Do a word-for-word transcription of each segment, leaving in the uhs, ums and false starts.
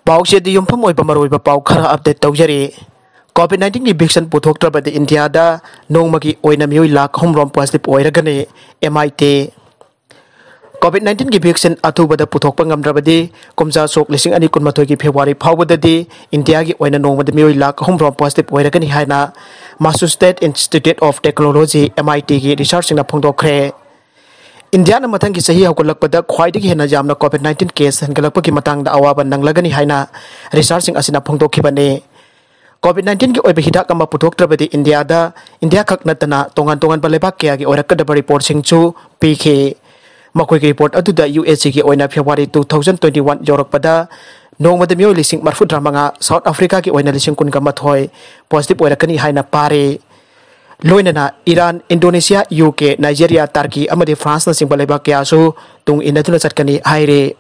ꯄꯥꯎꯆꯦꯗ ꯌꯨꯝꯐꯝ ꯑꯣꯏꯕ ꯃꯔꯨꯑꯣꯏꯕ ꯄꯥꯎ ꯈꯔ ꯑꯞꯗꯦꯠ ꯇꯧꯖꯔꯤ꯫ ꯀꯣꯚꯤꯗ ꯅꯥꯏꯟꯇꯤꯟꯒꯤ ꯚꯦꯛꯁꯤꯟ ꯄꯨꯊꯣꯛꯇ꯭ꯔꯕꯗꯤ ꯏꯟꯗꯤꯌꯥꯗ ꯅꯣꯡꯃꯒꯤ ꯑꯣꯏꯅ ꯃꯤꯑꯣꯏ ꯂꯥꯈ ꯑꯍꯨꯝ ꯔꯣꯝ ꯄꯣꯖꯤꯇꯤꯚ ꯑꯣꯏꯔꯒꯅꯤ, ꯑꯦꯝ ꯑꯥꯏ ꯇꯤ꯫ ꯀꯣꯚꯤꯗ ꯅꯥꯏꯟꯇꯤꯟꯒꯤ ꯚꯦꯛꯁꯤꯟ ꯑꯊꯨꯕꯗ ꯄꯨꯊꯣꯛꯄ ꯉꯝꯗ꯭ꯔꯕꯗꯤ ꯀꯨꯝꯖꯥ ꯁꯣꯛ ꯂꯤꯁꯤꯡ ꯑꯅꯤ ꯀꯨꯟꯃꯥꯊꯣꯏꯒꯤ ꯐꯦꯕ꯭ꯔꯨꯋꯥꯔꯤ ꯐꯥꯎꯕꯗꯗꯤ ꯏꯟꯗꯤꯌꯥꯒꯤ ꯑꯣꯏꯅ ꯅꯣꯡꯃꯗ ꯃꯤꯑꯣꯏ ꯂꯥꯈ ꯑꯍꯨꯝ ꯔꯣꯝ ꯄꯣꯖꯤꯇꯤꯚ ꯑꯣꯏꯔꯒꯅꯤ ꯍꯥꯏꯅ Massachusetts Institute of Technology, M I ꯇꯤꯒꯤ ꯔꯤꯁꯔꯆꯁꯤꯡꯅ ꯐꯣꯡꯗꯣꯛꯈ꯭ꯔꯦ꯫ ꯏꯟꯗꯤꯌꯥꯅ ꯃꯊꯪꯒꯤ ꯆꯍꯤ ꯍꯧꯒꯠꯂꯛꯄꯗ ꯈ꯭ꯋꯥꯏꯗꯒꯤ ꯍꯦꯟꯅ ꯌꯥꯝꯅ ꯀꯣꯚꯤꯗ ꯅꯥꯏꯟꯇꯤꯟ ꯀꯦꯁ ꯍꯦꯟꯒꯠꯂꯛꯄꯒꯤ ꯃꯇꯥꯡꯗ ꯑꯋꯥꯕ ꯅꯪꯂꯒꯅꯤ ꯍꯥꯏꯅ ꯔꯤꯁꯔꯆꯁꯤꯡ ꯑꯁꯤꯅ ꯐꯣꯡꯗꯣꯛꯈꯤꯕꯅꯤ꯫ ꯀꯣꯚꯤꯗ ꯅꯥꯏꯟꯇꯤꯟꯒꯤ ꯑꯣꯏꯕ ꯍꯤꯗꯥꯛ ꯑꯃ ꯄꯨꯊꯣꯛꯇ꯭ꯔꯕꯗꯤ ꯏꯟꯗꯤꯌꯥꯗ, ꯏꯟꯗꯤꯌꯥ ꯈꯛ ꯅꯠꯇꯅ ꯇꯣꯉꯥꯟ ꯇꯣꯉꯥꯟꯕ ꯂꯩꯕꯥꯛ ꯀꯌꯥꯒꯤ ꯑꯣꯏꯔꯛꯀꯗꯕ ꯔꯤꯄꯣꯔꯠꯁꯤꯡꯁꯨ ꯄꯤꯈꯤ꯫ ꯃꯈꯣꯏꯒꯤ ꯔꯤꯄꯣꯔꯠ ꯑꯗꯨꯗ ꯌꯨ ꯑꯦꯁ ꯑꯦꯒꯤ ꯑꯣꯏꯅ February two thousand twenty one ꯌꯧꯔꯛꯄꯗ ꯅꯣꯡꯃꯗ ꯃꯤꯑꯣꯏ ꯂꯤꯁꯤꯡ ꯃꯔꯤꯐꯨꯇꯔꯥ ꯃꯉꯥ, ꯁꯥꯎꯠ ꯑꯐ꯭ꯔꯤꯀꯥꯒꯤ ꯑꯣꯏꯅ ꯂꯤꯁꯤꯡ ꯀꯨꯟꯒ ꯃꯥꯊꯣꯏ ꯄꯣꯖꯤꯇꯤꯚ ꯑꯣꯏꯔꯛꯀꯅꯤ ꯍꯥꯏꯅ ꯄꯥꯔꯤ꯫ ꯂꯣꯏꯅꯅ Iran, Indonesia, U K, Nigeria, Turkey ꯑꯃꯗꯤ ꯐ꯭ꯔꯥꯟꯁꯅꯆꯤꯡꯕ ꯂꯩꯕꯥꯛ ꯀꯌꯥꯁꯨ ꯇꯨꯡ ꯏꯟꯅꯗꯨꯅ ꯆꯠꯀꯅꯤ ꯍꯥꯏꯔꯤ꯫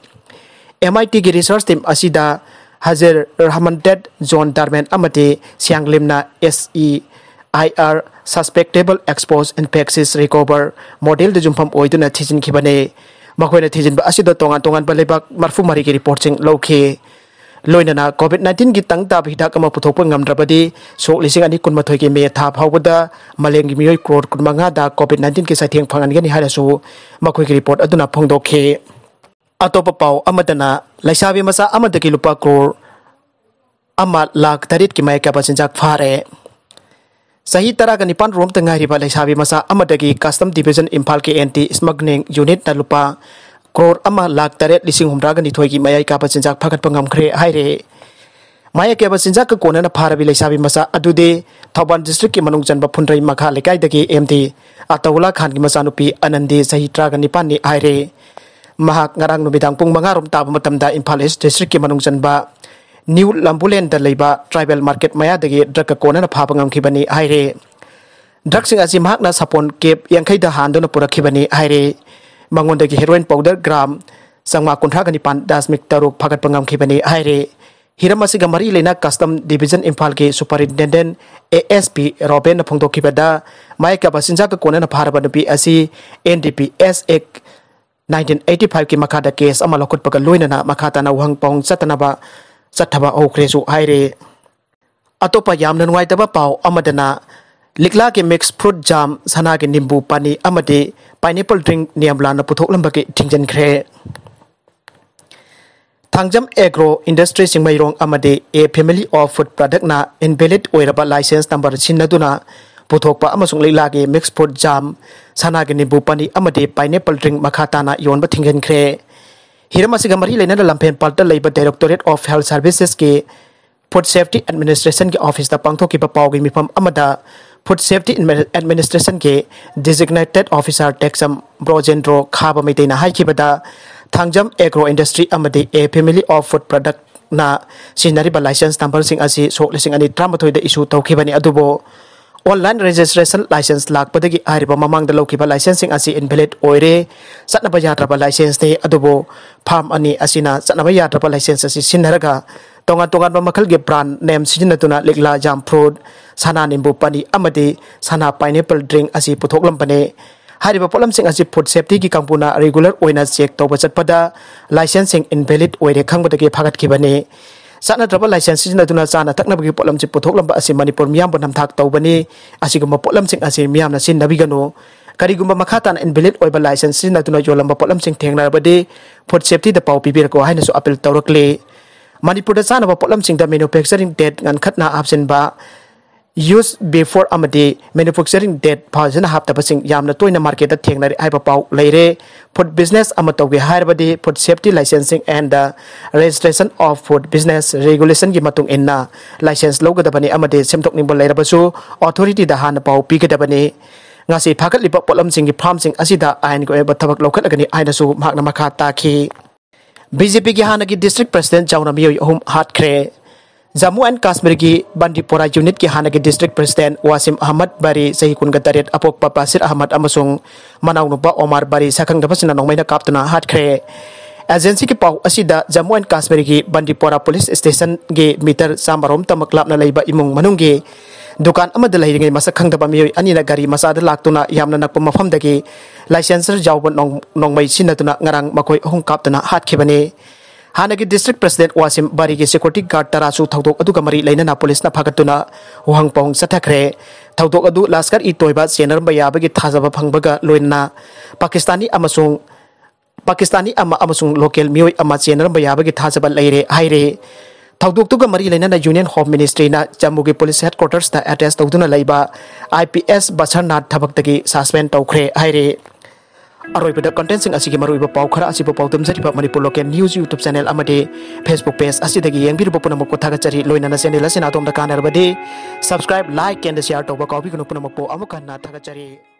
ꯑꯦꯝ ꯑꯥꯏ ꯇꯤꯒꯤ ꯔꯤꯁꯔꯆ ꯇꯤꯝ ꯑꯁꯤꯗ ꯍꯖꯔ ꯔꯍꯃꯟꯇꯦꯠ, ꯖꯣꯟ ꯗꯥꯔꯃꯦꯟ ꯑꯃꯗꯤ ꯁꯤꯌꯥꯡꯂꯤꯝꯅ S E I R, Susceptible Exposed Infectious Recover ꯃꯣꯗꯦꯜꯗ ꯌꯨꯝꯐꯝ ꯑꯣꯏꯗꯨꯅ ꯊꯤꯖꯤꯟꯈꯤꯕꯅꯤ꯫ ꯃꯈꯣꯏꯅ ꯊꯤꯖꯤꯟꯕ ꯑꯁꯤꯗ ꯇꯣꯉꯥꯟ ꯇꯣꯉꯥꯟꯕ ꯂꯩꯕꯥꯛ ꯃꯔꯤꯐꯨ ꯃꯔꯤꯒꯤ ꯔꯤꯄꯣꯔꯠꯁꯤꯡ ꯂꯧꯈꯤ꯫ ꯂꯣꯏꯅꯅ ꯀꯣꯚꯤꯗ ꯅꯥꯏꯟꯇꯤꯟꯒꯤ ꯇꯪ ꯇꯥꯕ ꯍꯤꯗꯥꯛ ꯑꯃ ꯄꯨꯊꯣꯛꯄ ꯉꯝꯗ꯭ꯔꯕꯗꯤ ꯁꯣꯛ ꯂꯤꯁꯤꯡ ꯑꯅꯤ ꯀꯨꯟꯃꯥꯊꯣꯏꯒꯤ ꯃꯦ ꯊꯥ ꯐꯥꯎꯕꯗ ꯃꯥꯂꯦꯝꯒꯤ ꯃꯤꯑꯣꯏ ꯀ꯭ꯔꯣꯔ ꯀꯨꯟꯃꯉꯥꯗ ꯀꯣꯚꯤꯗ ꯅꯥꯏꯟꯇꯤꯟꯒꯤ ꯆꯩꯊꯦꯡ ꯐꯪꯍꯟꯒꯅꯤ ꯍꯥꯏꯅꯁꯨ ꯃꯈꯣꯏꯒꯤ ꯔꯤꯄꯣꯔꯠ ꯑꯗꯨꯅ ꯐꯣꯡꯗꯣꯛꯈꯤ꯫ ꯑꯇꯣꯞꯄ ꯄꯥꯎ ꯑꯃꯗꯅ ꯂꯩꯁꯥꯕꯤ ꯃꯆꯥ ꯑꯃꯗꯒꯤ ꯂꯨꯄꯥ ꯀ꯭ꯔꯣꯔ ꯑꯃ ꯂꯥꯈ ꯇꯔꯦꯠꯀꯤ ꯃꯌꯥꯏ ꯀꯥꯕ ꯆꯤꯟꯖꯥꯛ ꯐꯥꯔꯦ꯫ ꯆꯍꯤ ꯇꯔꯥꯒ ꯅꯤꯄꯥꯟ ꯔꯣꯝꯇ ꯉꯥꯏꯔꯤꯕ ꯂꯩꯁꯥꯕꯤ ꯃꯆꯥ ꯑꯃꯗꯒꯤ ꯀꯁꯇꯝ ꯗꯤꯚꯤꯖꯟ ꯏꯝꯐꯥꯜꯒꯤ ꯑꯦꯟꯇꯤ ꯁ꯭ꯃꯒ꯭ꯂꯤꯡ ꯌꯨꯅꯤꯠꯅ ꯂꯨꯄꯥ ꯀ꯭ꯔꯣꯔ ꯑꯃ ꯂꯥꯈ ꯇꯔꯦꯠ ꯂꯤꯁꯤꯡ ꯍꯨꯝꯗ꯭ꯔꯥꯒ ꯅꯤꯊꯣꯏꯒꯤ ꯃꯌꯥꯏ ꯀꯥꯕ ꯆꯤꯟꯖꯥꯛ ꯐꯥꯒꯠꯄ ꯉꯝꯈ꯭ꯔꯦ ꯍꯥꯏꯔꯦ꯫ ꯃꯌꯥꯏ ꯀꯥꯕ ꯆꯤꯟꯖꯥꯛꯀ ꯀꯣꯟꯅꯅ ꯐꯥꯔꯕꯤ ꯂꯩꯁꯥꯕꯤ ꯃꯆꯥ ꯑꯗꯨꯗꯤ ꯊꯧꯕꯥꯜ ꯗꯤꯁꯇ꯭ꯔꯤꯛꯀꯤ ꯃꯅꯨꯡ ꯆꯟꯕ ꯐꯨꯟꯗ꯭ꯔꯩ ꯃꯈꯥ ꯂꯩꯀꯥꯏꯗꯒꯤ ꯑꯦꯝ ꯗꯤ ꯑꯇꯧꯂꯥ ꯈꯥꯟꯒꯤ ꯃꯆꯥꯅꯨꯄꯤ ꯑꯅꯟꯗꯤ ꯆꯍꯤ ꯇꯔꯥꯒ ꯅꯤꯄꯥꯟꯅꯤ ꯍꯥꯏꯔꯦ꯫ ꯃꯍꯥꯛ ꯉꯔꯥꯡ ꯅꯨꯃꯤꯗꯥꯡ ꯄꯨꯡ ꯃꯉꯥ ꯔꯣꯝ ꯇꯥꯕ ꯃꯇꯝꯗ ꯏꯝꯐꯥꯜ ꯏꯁ ꯗꯤꯁꯇ꯭ꯔꯤꯛꯀꯤ ꯃꯅꯨꯡ ꯆꯟꯕ ꯅ꯭ꯌꯨ ꯂꯝꯕꯨꯂꯦꯟꯗ ꯂꯩꯕ ꯇ꯭ꯔꯥꯏꯕꯦꯜ ꯃꯥꯔꯀꯦꯠ ꯃꯌꯥꯗꯒꯤ ꯗ꯭ꯔꯒꯀ ꯀꯣꯟꯅꯅ ꯐꯥꯕ ꯉꯝꯈꯤꯕꯅꯤ ꯍꯥꯏꯔꯦ꯫ ꯗ꯭ꯔꯒꯁꯤꯡ ꯑꯁꯤ ꯃꯍꯥꯛꯅ ꯁꯥꯄꯣꯟ ꯀꯦꯞ ꯌꯥꯡꯈꯩꯗ ꯍꯥꯟꯗꯨꯅ ꯄꯨꯔꯛꯈꯤꯕꯅꯤ ꯍꯥꯏꯔꯦ꯫ ꯃꯉꯣꯟꯗꯒꯤ ꯍꯦꯔꯣꯏꯟ ꯄꯥꯎꯗꯔ ꯒ꯭ꯔꯥꯝ ꯆꯥꯝꯃꯉꯥ ꯀꯨꯟꯊ꯭ꯔꯥꯒ ꯅꯤꯄꯥꯟ ꯗꯁꯃꯤꯛ ꯇꯔꯨꯛ ꯐꯥꯒꯠꯄ ꯉꯝꯈꯤꯕꯅꯤ ꯍꯥꯏꯔꯦ꯫ ꯍꯤꯔꯝ ꯑꯁꯤꯒ ꯃꯔꯤ ꯂꯩꯅ ꯀꯁꯇꯝ ꯗꯤꯚꯤꯖꯟ ꯏꯝꯐꯥꯜꯒꯤ ꯁꯨꯄꯔꯤꯟꯇꯦꯟꯗꯦꯟ ꯑꯦ ꯑꯦꯁ ꯄꯤ ꯔꯣꯕꯦꯟꯅ ꯐꯣꯡꯗꯣꯛꯈꯤꯕꯗ, ꯃꯌꯥꯏ ꯀꯥꯕ ꯆꯤꯟꯖꯥꯛꯀ ꯀꯣꯟꯅꯅ ꯐꯥꯔꯕ ꯅꯨꯄꯤ ꯑꯁꯤ ꯑꯦꯟ ꯗꯤ ꯄꯤ ꯑꯦꯁ ꯑꯦꯛ ꯅꯥꯏꯟꯇꯤꯟ ꯑꯩꯠꯇꯤ ꯐꯥꯏꯚꯀꯤ ꯃꯈꯥꯗ ꯀꯦꯁ ꯑꯃ ꯂꯧꯈꯠꯄꯒ ꯂꯣꯏꯅꯅ ꯃꯈꯥ ꯇꯥꯅ ꯋꯥꯍꯪ ꯄꯥꯎꯍꯪ ꯆꯠꯇꯅꯕ ꯆꯠꯊꯕ ꯍꯧꯈ꯭ꯔꯦꯁꯨ ꯍꯥꯏꯔꯦ꯫ ꯑꯇꯣꯞꯄ ꯌꯥꯝꯅ ꯅꯨꯡꯉꯥꯏꯇꯕ ꯄꯥꯎ ꯑꯃꯗꯅ, ꯂꯤꯛꯂꯥꯒꯤ mix fruit jam, ꯁꯅꯥꯒꯤ ꯅꯤꯝꯕꯨ ꯄꯥꯅꯤ ꯑꯃꯗꯤ pineapple drink ꯅꯤꯌꯝ ꯂꯥꯟꯅ ꯄꯨꯊꯣꯛꯂꯝꯕꯒꯤ ꯊꯤꯡꯖꯤꯟꯈ꯭ꯔꯦ꯫ ꯊꯥꯡꯖꯝ Agro Industry ꯆꯤꯡꯃꯩꯔꯣꯡ ꯑꯃꯗꯤ A Family of Food Productꯅ invalid ꯑꯣꯏꯔꯕ license number ꯁꯤꯖꯤꯟꯅꯗꯨꯅ ꯄꯨꯊꯣꯛꯄ ꯑꯃꯁꯨꯡ ꯂꯤꯛꯂꯥꯒꯤ mix fruit jam, ꯁꯅꯥꯒꯤ ꯅꯤꯝꯕꯨ ꯄꯥꯅꯤ ꯑꯃꯗꯤ pineapple drink ꯃꯈꯥ ꯇꯥꯅ ꯌꯣꯟꯕ ꯊꯤꯡꯖꯤꯟꯈ꯭ꯔꯦ꯫ ꯍꯤꯔꯝ ꯑꯁꯤꯒ ꯃꯔꯤ ꯂꯩꯅꯅ ꯂꯝꯐꯦꯜꯄꯥꯠꯇ ꯂꯩꯕ Directorate of Health Servicesꯀꯤ Food Safety Administrationꯒꯤ officeꯇ ꯄꯥꯡꯊꯣꯛꯈꯤꯕ ꯄꯥꯎꯒꯤ ꯃꯤꯐꯝ ꯑꯃꯗ Food Safety Administrationꯒꯤ Designated Officer ꯇꯦꯛꯆꯝ ꯕ꯭ꯔꯣꯖꯦꯟꯗ꯭ꯔꯣ ꯈꯥꯕ ꯃꯩꯇꯩꯅ ꯍꯥꯏꯈꯤꯕꯗ, ꯊꯥꯡꯖꯝ Agro Industry ꯑꯃꯗꯤ A Family of Food Productꯅ ꯁꯤꯖꯤꯟꯅꯔꯤꯕ license numberꯁꯤꯡ ꯑꯁꯤ ꯁꯣꯛ ꯂꯤꯁꯤꯡ ꯑꯅꯤ ꯇꯔꯥꯃꯥꯊꯣꯏꯗ issue ꯇꯧꯈꯤꯕꯅꯤ, ꯑꯗꯨꯕꯨ online registration license ꯂꯥꯛꯄꯗꯒꯤ ꯍꯥꯏꯔꯤꯕ ꯃꯃꯥꯡꯗ ꯂꯧꯈꯤꯕ licenseꯁꯤꯡ ꯑꯁꯤ invalid ꯑꯣꯏꯔꯦ, ꯆꯠꯅꯕ ꯌꯥꯗ꯭ꯔꯕ licenseꯅꯤ꯫ ꯑꯗꯨꯕꯨ farm ꯑꯅꯤ ꯑꯁꯤꯅ ꯆꯠꯅꯕ ꯌꯥꯗ꯭ꯔꯕ license ꯑꯁꯤ ꯁꯤꯖꯤꯟꯅꯔꯒ ꯇꯣꯉꯥꯟ ꯇꯣꯉꯥꯟꯕ ꯃꯈꯜꯒꯤ brand name ꯁꯤꯖꯤꯟꯅꯗꯨꯅ ꯂꯤꯛꯂꯥ jam fruit, ꯁꯅꯥ ꯅꯤꯝꯕꯨ ꯄꯥꯅꯤ ꯑꯃꯗꯤ ꯁꯅꯥ pineapple drink ꯑꯁꯤ ꯄꯨꯊꯣꯛꯂꯝꯕꯅꯤ꯫ ꯍꯥꯏꯔꯤꯕ ꯄꯣꯠꯂꯝꯁꯤꯡ ꯑꯁꯤ Food Safetyꯒꯤ ꯀꯥꯡꯕꯨꯅ regular ꯑꯣꯏꯅ check ꯇꯧꯕ ꯆꯠꯄꯗ licenseꯁꯤꯡ invalid ꯑꯣꯏꯔꯦ ꯈꯪꯕꯗꯒꯤ ꯐꯥꯒꯠꯈꯤꯕꯅꯤ꯫ ꯆꯠꯅꯗ꯭ꯔꯕ license ꯁꯤꯖꯤꯟꯅꯗꯨꯅ ꯆꯥꯅ ꯊꯛꯅꯕꯒꯤ ꯄꯣꯠꯂꯝꯁꯤ ꯄꯨꯊꯣꯛꯂꯝꯕ ꯑꯁꯤ ꯃꯅꯤꯄꯨꯔ ꯃꯤꯌꯥꯝꯕꯨ ꯅꯝꯊꯥꯛ ꯇꯧꯕꯅꯤ꯫ ꯑꯁꯤꯒꯨꯝꯕ ꯄꯣꯠꯂꯝꯁꯤꯡ ꯑꯁꯤ ꯃꯤꯌꯥꯝꯅ ꯁꯤꯖꯤꯟꯅꯕꯤꯒꯅꯨ꯫ ꯀꯔꯤꯒꯨꯝꯕ ꯃꯈꯥ ꯇꯥꯅ invalid ꯑꯣꯏꯕ license ꯁꯤꯖꯤꯟꯅꯗꯨꯅ ꯌꯣꯜꯂꯝꯕ ꯄꯣꯠꯂꯝꯁꯤꯡ ꯊꯦꯡꯅꯔꯕꯗꯤ Food Safetyꯗ ꯄꯥꯎ ꯄꯤꯕꯤꯔꯛꯎ ꯍꯥꯏꯅꯁꯨ appeal ꯇꯧꯔꯛꯂꯤ꯫ ꯃꯅꯤꯄꯨꯔꯗ ꯆꯥꯅꯕ ꯄꯣꯠꯂꯝꯁꯤꯡꯗ manufacturing date ꯉꯟꯈꯠꯅ ꯍꯥꯞꯆꯤꯟꯕ, use before ꯑꯃꯗꯤ manufacturing date ꯐꯖꯅ ꯍꯥꯞꯇꯕꯁꯤꯡ ꯌꯥꯝꯅ ꯇꯣꯏꯅ marketꯇ ꯊꯦꯡꯅꯔꯦ ꯍꯥꯏꯕ ꯄꯥꯎ ꯂꯩꯔꯦ꯫ Food business ꯑꯃ ꯇꯧꯒꯦ ꯍꯥꯏꯔꯕꯗꯤ Food Safety Licensing and the Registration of Food Business Regulationꯒꯤ ꯃꯇꯨꯡ ꯏꯟꯅ license ꯂꯧꯒꯗꯕꯅꯤ ꯑꯃꯗꯤ ꯁꯦꯝꯗꯣꯛꯅꯤꯡꯕ ꯂꯩꯔꯕꯁꯨ authorityꯗ ꯍꯥꯟꯅ ꯄꯥꯎ ꯄꯤꯒꯗꯕꯅꯤ꯫ ꯉꯁꯤ ꯐꯥꯒꯠꯂꯤꯕ ꯄꯣꯠꯂꯝꯁꯤꯡꯒꯤ farmꯁꯤꯡ ꯑꯁꯤꯗ ꯑꯥꯏꯟꯒꯤ ꯑꯣꯏꯕ ꯊꯕꯛ ꯂꯧꯈꯠꯂꯒꯅꯤ ꯍꯥꯏꯅꯁꯨ ꯃꯍꯥꯛꯅ ꯃꯈꯥ ꯇꯥꯈꯤ꯫ BJPꯒꯤ ꯍꯥꯟꯅꯒꯤ district president ꯌꯥꯎꯅ ꯃꯤꯑꯣꯏ ꯑꯍꯨꯝ ꯍꯥꯠꯈ꯭ꯔꯦ꯫ ꯖꯝꯃꯨ ꯑꯦꯟ ꯀꯥꯁꯃꯤꯔꯒꯤ ꯕꯟꯗꯤꯄꯣꯔꯥ unitꯀꯤ ꯍꯥꯟꯅꯒꯤ district president ꯋꯥꯁꯤꯝ ꯑꯍꯃꯗ ꯕꯔꯤ, ꯆꯍꯤ ꯀꯨꯟꯒ ꯇꯔꯦꯠ, ꯑꯄꯣꯛꯄ ꯕꯥꯁꯤꯔ ꯑꯍꯃꯗ ꯑꯃꯁꯨꯡ ꯃꯅꯥꯎꯅꯨꯄꯥ ꯑꯣꯃꯥꯔ ꯕꯔꯤ, ꯁꯛꯈꯪꯗꯕꯁꯤꯡꯅ ꯅꯣꯡꯃꯩꯅ ꯀꯥꯞꯇꯨꯅ ꯍꯥꯠꯈ꯭ꯔꯦ꯫ Agencyꯒꯤ ꯄꯥꯎ ꯑꯁꯤꯗ ꯖꯝꯃꯨ ꯑꯦꯟ ꯀꯥꯁꯃꯤꯔꯒꯤ ꯕꯟꯗꯤꯄꯣꯔꯥ police stationꯒꯤ meter ꯆꯥꯝꯃꯔꯣꯝ ꯇꯃꯛ ꯂꯥꯞꯅ ꯂꯩꯕ ꯏꯃꯨꯡ ꯃꯅꯨꯡꯒꯤ ꯗꯨꯀꯥꯟ ꯑꯃꯗ ꯂꯩꯔꯤꯉꯩ ꯃꯁꯛ ꯈꯪꯗꯕ ꯃꯤꯑꯣꯏ ꯑꯅꯤꯅ ꯒꯥꯔꯤ ꯃꯆꯥꯗ ꯂꯥꯛꯇꯨꯅ ꯌꯥꯝꯅ ꯅꯛꯄ ꯃꯐꯝꯗꯒꯤ licenser ꯌꯥꯎꯕ ꯅꯣꯡ-, ꯅꯣꯡꯃꯩ ꯁꯤꯖꯤꯟꯅꯗꯨꯅ ꯉꯔꯥꯡ ꯃꯈꯣꯏ ꯑꯍꯨꯝ ꯀꯥꯞꯇꯨꯅ ꯍꯥꯠꯈꯤꯕꯅꯤ꯫ ꯍꯥꯟꯅꯒꯤ district president Washim ꯕꯥꯔꯤꯒꯤ security guard ꯇꯔꯥꯁꯨ ꯊꯧꯗꯣꯛ ꯑꯗꯨꯒ ꯃꯔꯤ ꯂꯩꯅꯅ ꯄꯨꯂꯤꯁꯅ ꯐꯥꯒꯠꯇꯨꯅ ꯋꯥꯍꯪ ꯄꯥꯎꯍꯪ ꯆꯠꯊꯈ꯭ꯔꯦ꯫ ꯊꯧꯗꯣꯛ ꯑꯗꯨ ꯂꯁꯀꯔ-ꯏ-ꯇꯣꯏꯕ ꯆꯦꯟꯅꯔꯝꯕ ꯌꯥꯕꯒꯤ ꯊꯥꯖꯕ ꯐꯪꯕꯒ ꯂꯣꯏꯅꯅ ꯄꯥꯀꯤꯁꯇꯥꯅꯤ ꯑꯃꯁꯨꯡ ꯄꯥꯀꯤꯁꯇꯥꯅꯤ ꯑꯃ ꯑꯃꯁꯨꯡ local ꯃꯤꯑꯣꯏ ꯑꯃ ꯆꯦꯟꯅꯔꯝꯕ ꯌꯥꯕꯒꯤ ꯊꯥꯖꯕ ꯂꯩꯔꯦ ꯍꯥꯏꯔꯦ꯫ ꯊꯧꯗꯣꯛꯇꯨꯒ ꯃꯔꯤ ꯂꯩꯅꯅ Union Home Ministryꯅ ꯖꯝꯃꯨꯒꯤ police headquartersꯇ attach ꯇꯧꯗꯨꯅ ꯂꯩꯕ I P S ꯕꯁꯔꯅꯥꯊ ꯊꯕꯛꯇꯒꯤ suspend ꯇꯧꯈ꯭ꯔꯦ ꯍꯥꯏꯔꯦ꯫ ꯑꯔꯣꯏꯕꯗ contentꯁꯤꯡ ꯑꯁꯤꯒꯤ ꯃꯔꯨꯑꯣꯏꯕ ꯄꯥꯎ ꯈꯔ ꯑꯁꯤꯕꯨ ꯄꯥꯎꯗꯝꯖꯔꯤꯕ Manipur Local News YouTube channel ꯑꯃꯗꯤ Facebook page ꯑꯁꯤꯗꯒꯤ ꯌꯦꯡꯕꯤꯔꯤꯕ ꯄꯨꯝꯅꯃꯛꯄꯨ ꯊꯥꯒꯠꯆꯔꯤ꯫ ꯂꯣꯏꯅꯅ channel ꯑꯁꯤꯅ ꯑꯗꯣꯝꯗ ꯀꯥꯟꯅꯔꯕꯗꯤ subscribe, like and share ꯇꯧꯕ ꯀꯥꯎꯕꯤꯒꯅꯨ꯫ ꯄꯨꯝꯅꯃꯛꯄꯨ ꯑꯃꯨꯛ ꯍꯟꯅ ꯊꯥꯒꯠꯆꯔꯤ꯫